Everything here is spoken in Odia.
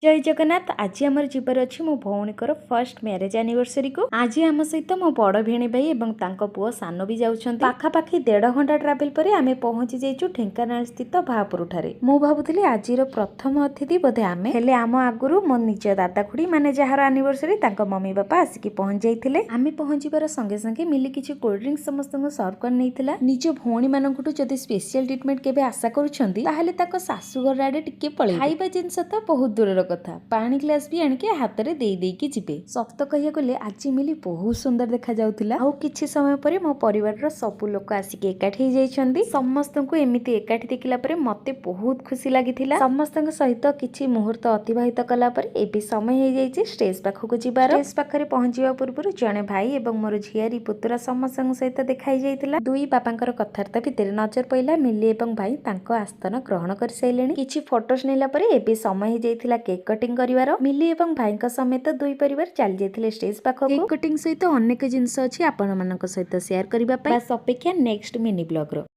ଜୟ ଜଗନ୍ନାଥ। ଆଜି ଆମର ଯିବାର ଅଛି ମୋ ଭଉଣୀଙ୍କର ଫର୍ଷ୍ଟ ମ୍ୟାରେଜ୍ ଆନିଭର୍ସରୀକୁ। ଆଜି ଆମ ସହିତ ମୋ ବଡ଼ ଭେଣୀ ଭାଇ ଏବଂ ତାଙ୍କ ପୁଅ ସାନ ବି ଯାଉଛନ୍ତି। ପାଖାପାଖି ଦେଢ଼ ଘଣ୍ଟା ଟ୍ରାଭେଲ ପରେ ଆମେ ପହଞ୍ଚି ଯାଇଛୁ ଢେଙ୍କାନାଳ ସ୍ଥିତ ଭାପୁର ଠାରେ। ମୁଁ ଭାବୁଥିଲି ଆଜିର ପ୍ରଥମ ଅତିଥି ବୋଧେ ଆମେ, ହେଲେ ଆମ ଆଗରୁ ମୋ ନିଜ ଦାଦା ଖୁଡ଼ି, ମାନେ ଯାହାର ଆନିଭର୍ସରୀ, ତାଙ୍କ ମମି ବାପା ଆସିକି ପହଞ୍ଚି ଯାଇଥିଲେ। ଆମେ ପହଞ୍ଚିବାର ସଙ୍ଗେ ସଙ୍ଗେ ମିଲି କିଛି କୋଲ୍ଡ ଡ୍ରିଙ୍କସ ସମସ୍ତଙ୍କୁ ସର୍ଭ କରି ନେଇଥିଲା। ନିଜ ଭଉଣୀ ମାନଙ୍କଠୁ ଯଦି ସ୍ପେଶିଆଲ ଟ୍ରିଟମେଣ୍ଟ କେବେ ଆଶା କରୁଛନ୍ତି, ତାହେଲେ ତାଙ୍କ ଶାଶୁଘର ଆଡେ ଟିକେ ପଳେଇ। ଖାଇବା ଜିନିଷ ତ ବହୁତ ଦୂରର କଥା, ପାଣି ଗ୍ଲାସ ବି ଆଣିକି ହାତରେ ଦେଇ ଦେଇକି ଯିବେ। ସତ କହିବାକୁ ଗଲେ ଆଜି ମିଲି ବହୁତ ସୁନ୍ଦର ଦେଖାଯାଉଥିଲା। ଆଉ କିଛି ସମୟ ପରେ ମୋ ପରିବାରର ସବୁ ଲୋକ ଆସିକି ଏକାଠି ହେଇଯାଇଛନ୍ତି। ସମସ୍ତଙ୍କୁ ଏମିତି ଏକାଠି ଦେଖିଲା ପରେ ମତେ ବହୁତ ଖୁସି ଲାଗିଥିଲା। ସମସ୍ତଙ୍କ ସହିତ କିଛି ମୁହୂର୍ତ୍ତ ଅତିବାହିତ କଲା ପରେ ଏବେ ସମୟ ହେଇଯାଇଛି ଷ୍ଟେଜ ପାଖକୁ ଯିବାର। ଷ୍ଟେଜ ପାଖରେ ପହଞ୍ଚିବା ପୂର୍ବରୁ ଜଣେ ଭାଇ ଏବଂ ମୋର ଝିଆରୀ, ପୁତୁରା ସମସ୍ତଙ୍କ ସହିତ ଦେଖା ହେଇଯାଇଥିଲା। ଦୁଇ ବାପାଙ୍କର କଥାବାର୍ତ୍ତା ଭିତରେ ନଜର ପଇଲା, ମିଲି ଏବଂ ଭାଇ ତାଙ୍କ ଆସ୍ଥାନ ଗ୍ରହଣ କରିସାରିଲେଣି। କିଛି ଫଟୋସ୍ ନେଲା ପରେ ଏବେ ସମୟ ହେଇଯାଇଥିଲା କେକ୍ କଟିଂ କରିବାର। ମିଲି ଏବଂ ଭାଇଙ୍କ ସମେତ ଦୁଇ ପରିବାର ଚାଲି ଯାଇଥିଲେ ଷ୍ଟେଜ ପାଖକୁ। କେକ୍ କଟିଂ ସହିତ ଅନେକ ଜିନିଷ ଅଛି ଆପଣମାନଙ୍କ ସହିତ ସେୟାର କରିବା ପାଇଁ। ବାସ୍, ଅପେକ୍ଷା ନେକ୍ସଟ ମିନି ବ୍ଲଗର।